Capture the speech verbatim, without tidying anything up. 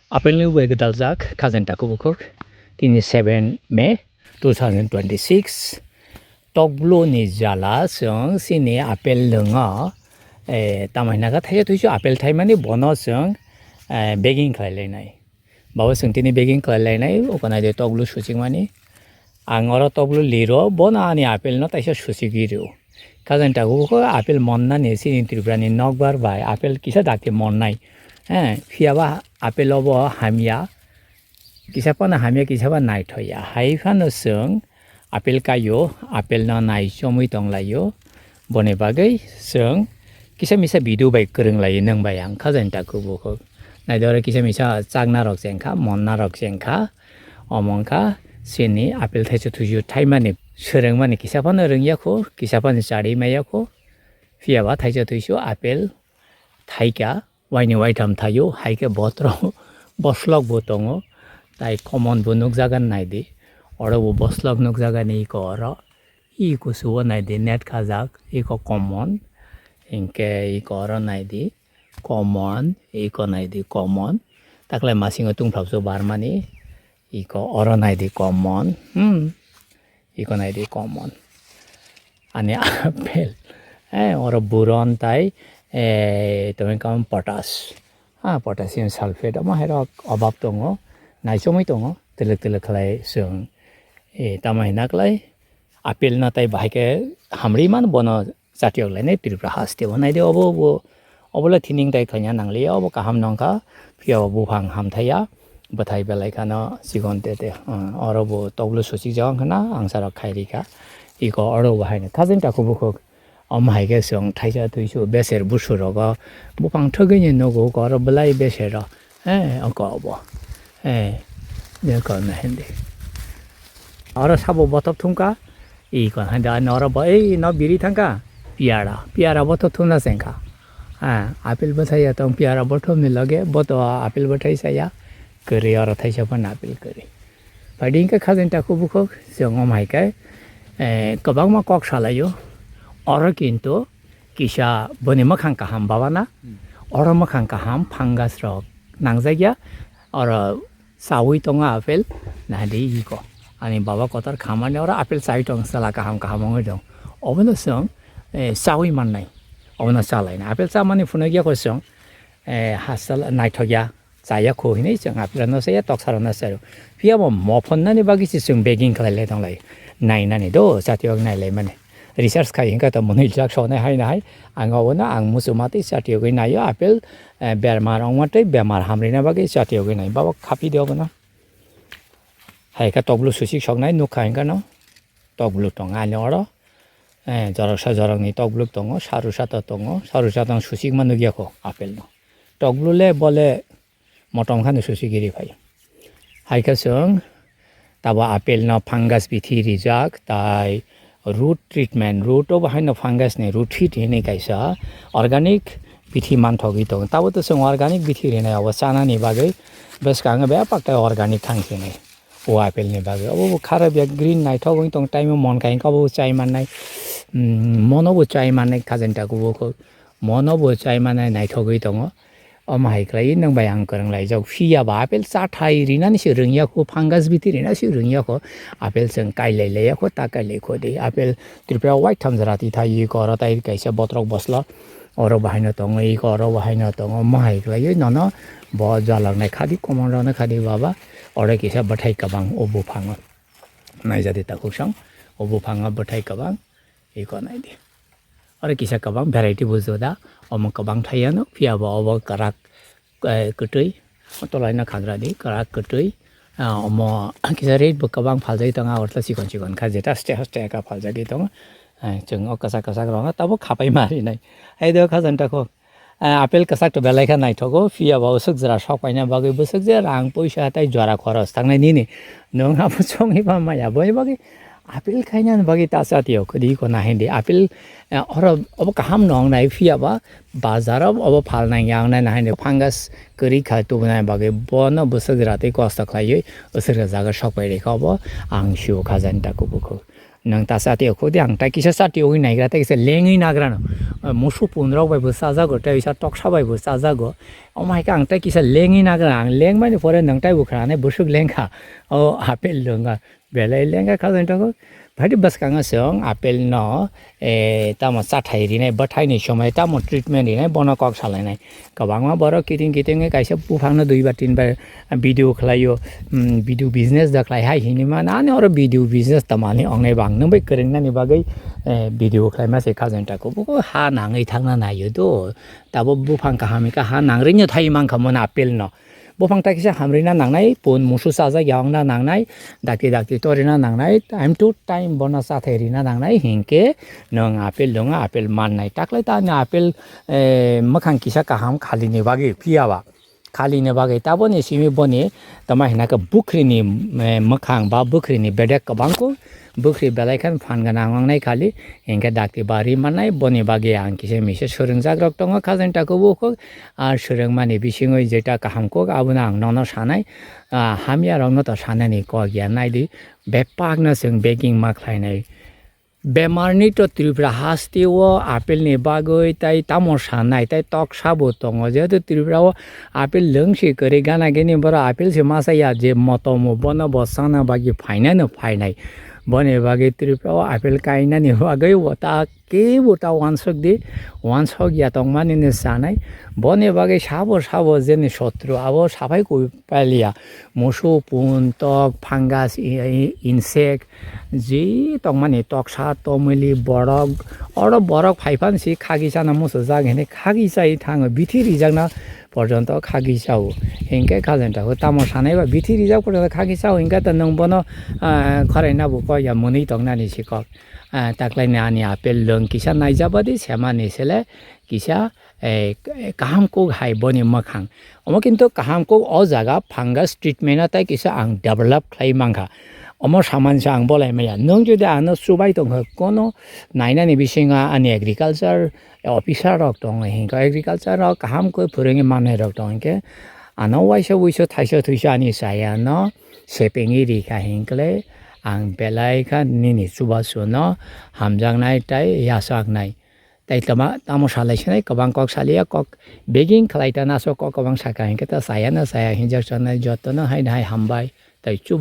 Apple ni bai gwdaljak khajani takhuk bukhuk. Tini seven May two thousand twenty-six. Tokblu ni jala chwng chini apple lwngo. Eh, tamo hwnka khe thaisa twisu apple thaimani bono chwng, eh, bagging khlai lainai. Babo chwng tini bagging khlai lainai, oko naidi tokblu suchikmani. Ang oro tokblu liro, bono ani apple no taisa suchigwi rw. Khajani takhuk bukhuk apple monnani chini Tripura ni nokbar bai apple kisa dakti monnai. Eh, phiyaba apple obo hamya. Kisa phano hamya, kisa ba naithokya. Hai phano chwng apple kaio, apple no nai chomwi tonglaio. Boni bagwi chwng kisa misa video bai kwrwng laio nwng bai ang khajani takhuk bukhuk. Naidi oro kisa misa chakna rok chengkha, monna rok chengkha. Omo wngkha chini apple thaisa twisu thaimani, swrwngmani kisa phano rwngya kho, kisa phano charwi maya kho. Phiyaba thaisa twisu apple thaika, waini waitham thaio, hai khe botrok boslok bo tongo, tai common bo nukjagan naidi. Oro bo boslok nukjagani iko oro. I kusu o naidi net khajak, iko common, hinkhe iko oro naidi common, iko naidi common. Taklai masingo tungphapsu barmani, iko oro naidi common, hmm, iko naidi common. Ani apple, eh, oro boron tai, eh, tongwi kamo potash. Ha, potassium sulfate, omo hai rok obab tongo, naichomwi tongo, twlwk twlwk khlai chwng, eh, tamo hwnka khlai, apple no tai bahai khe hamrwi mano bono chatiyok lainai Tripura haste o. Naidi obo bo, obo le thining tai khaina nangliya, obo kaham no wngkha, phiya bo buphang hamthaiya, bwthai belai khano chikon te te, ah, oro bo tokblu suchikjak wngkha na, ang sara khairikha, iko oro bo haino khajani takhuk bukhuk. Omo hai khe chwng thaisa twisu beser busu rogo buphang thwgwini nugo, oro belai beser rok, eh, oko obo, eh, je kono hindi. Oro sabo bothop thumkha, i kono hindi, ani oro bo, ei, no biri thangkha, piyara, piyara bothop thumna chengkha. Ah, apple bwthai ya tong, piyara bothopni loge, boto apple bwthai saya, kwrwi oro thaisa phano apple kwrwi. Phaidi hinkhe khajani takhuk bukhuk, chwng omo hai khe, eh, kwbangma kok salaio. Oro kintu kisa boni mwkhang kaham babana, oro mwkhang kaham fungus rok nangjakya, oro chawi tongo apple, naidi iko. Ani baba kotor khamani oro apple chawi tong, chwla kaham kaham wngwi tong. Obono chwng, eh, chawi mannai, obono chalaina. Apple chamani phunukya kho chwng, eh, hasal naithokya. Chaya kho hinwi chwng apple no chaya, toksa rok no chaya. Phiya bo mophonnani bagwi se chwng bagging khlai lai tonglai. Nainani do, chatiyok nai lai mani. Research khai hinkha to mwnwi jak sonai hai na hai. Ang obono ang muchuma tei chatiyogwi naio apple, eh, bemar ongma tei bemar hamrina bagwi chatiyogwi nai. Babo khapi de obono. Hai khe tokblu suchik soknai nukha hinkha no. Tokblu tong ani oro. Eh, joroksa jorokni tokblu tongo, saru sato tongo, saru sato suchikma nukya kho apple no. Tokblu le bole motom khani susi giri phai. Hai khe chwng tabo apple no fungus bithi rijak, tai root treatment, root o bo haino fungus ni root hit hinwi kaisa organic bithi manthogwi tongo. Tabo to chwng organic bithi rinai abo chanani bagwi bwskango bebak tai organic thang sinai o apple ni bagwi. Obo bo khara bia green naithok wng tong, time o mon kai wngkha obo bo chai mannai, mm, mono bo chai mannai khajani takhuk bukhuk, mono bo chai mannai naithogwi tongo. Omo hai khlai nwng bai ang kwrwng laijak. Phiya ba apple chathai rinani se rwngya kho, fungus bithi rina se rwngya kho. Apple chwng kailai laiya kho, ta kailai kho de. Apple Tripura waitham jora tithai iko oro tai kaisa botrok boslo. Oro bahaino tongo, iko oro bahaino tongo. Omo hai khlaiwi nono bo jalak nai khadi, komon rok nai khadi baba. Oro kisa bwthai kwbang o buphango. Naijadi takhuk song, o buphango bwthai kwbang. Iko naidi. Oro kisa kwbang variety bo juda, omo kwbang thaiya no, phiya bo obo kwrak, eh, kwtwi, tolai no khagra di, kwrak kwtwi. Ah, omo kisa rate bo kwbang phaljai tongo, orta chikon chikon kha, jeta haste haste ka phaljagwi tongo. Eh, chwng o kwchak kwchak rok no tabo khapai ma rinai. Hai do khajani takhuk. Ah, apple kwchak to belai kha naithogo, phiya bo bwswk jora sok paina bagwi bwswk je rang poisa tai jora khoros tangnai nini. Nwng abo chongwi ba maya boni bagwi apple khaina bagwi ta chatio, khudi ko na hindi. Apple, eh, oro obo kaham nong nai, phiya ba bazar o obo phal nang yang nai na hindi, fungus kwrwi kha tubunai bagwi bono bwswk jora tei kosto khlaiwi bwswk jaga sok pai rikha obo ang sio khajani takhuk bukhuk. Nwng ta chati o khudi ang tai kisa chati o naigra tai kisa lengwi nagra no. Musu pun rok bai bo chajago tai kisa toksa bai bo chajago. Omo hai khe ang tai kisa lengwi nagra ang lengmani pore nwng tai bo khana bwswk lengkha. O apple lwnga. Belai lengkha kha jani tago. Bhai bwskango chwng apple no, eh, tamo chathai rinai bwthai ni somoi tamo treatment rinai bono kok salainai. Kwbangma borok kiting kiting kaisa buphang no dui bar tin bar video khlaio, mm, video business da khlai hai hinwi ma nani oro video business tamani ongnai bang nung bai kwrwng nani bagwi, eh, video khlai ma se kha jani tago. Buko ha nangwi thangna naio do. Tabo buphang kaham ka ha nangri no thai mankha mon apple no. Buphang ta kisa hamrina nangnai, pun musu chajak ya ongna nangnai, dakti dakti torina nangnai, time to time bono chathai rina nangnai, hinkhe nwng apple dwngo, apple mannai. Taklai ta ani apple, eh, mwkhang kisa kaham khalini bagwi phiyaba. Khalini bagwi taboni simi boni tama hinaka bukhrini, eh, mwkhang ba bukhrini bedek kwbangkuk. Bwkhri belai khe phan gwnang wngnai khali, hinkhe dakti bari mannai, boni bagwi ang kisa misa swrwngjak rok tongo, khajani takhuk bukhuk, ah, swrwngmani bisingwi jeta kaham kuk, abono ang nono sanai, ah, hamya rokno to sanani kok ya, naidi, bepakno chwng begging ma khlainai. Bemarni to Tripura hasteo apple ni bagwi tai tamo sanai, tai toksa bo tongo, jehetu Tripura o apple lwngsi kwrwi gana gini borok apple se masa ya, je motomo bono bo chana bagwi phainai no phainai. Boni bagwi Tripura o apple kainani bagwi bo ta kebo ta wansuk di, wansuk ya tongmani ni sanai. Boni bagwi sabo sabo jeni sotru abo saphai kui paliya. Musu, pun, tok, fungus, i-, i-, insect, ji tongmani toksa, tomili, borok, oro borok phaiphan si khagi chana muchujak hini khagi chai thango, bithi rijakna porjonto khagi chao. Hinkhe khajani takhuk tamo sanai ba bithi rijak porjonto khagi chao hinkhe to nwng bono, ah, khoraina bo kok ya mwnwi tongnani si kok. Ah, taklaini ani apple lwng kisa naijabadi semani sele kisa, eh, kaham kuk hai boni mwkhang. Omo kintu kaham kuk o jaga fungus treatment o tai kisa ang develop khlai mankha. Omo saman se ang bolai maya. Nwng jodi ano chubai tongkha kono nainani bisingo ani agriculture officer rok tongo hinkhe agriculture rok kaham khe phwrwngwi manai rok tong hinkhe ano waisa wuisu thaisa thuisa ani chaya no sepengwi rikha hinkhe ang belai kha nini chubachu no hamjaknai tei yachaknai. Tai tama tamo salai sinai kwbang kok saliya kok begging khlai ta naso kok kwbang saka hinkhe ta chaya na chaya hinjak chanai joto no hai hai hambai tai chuba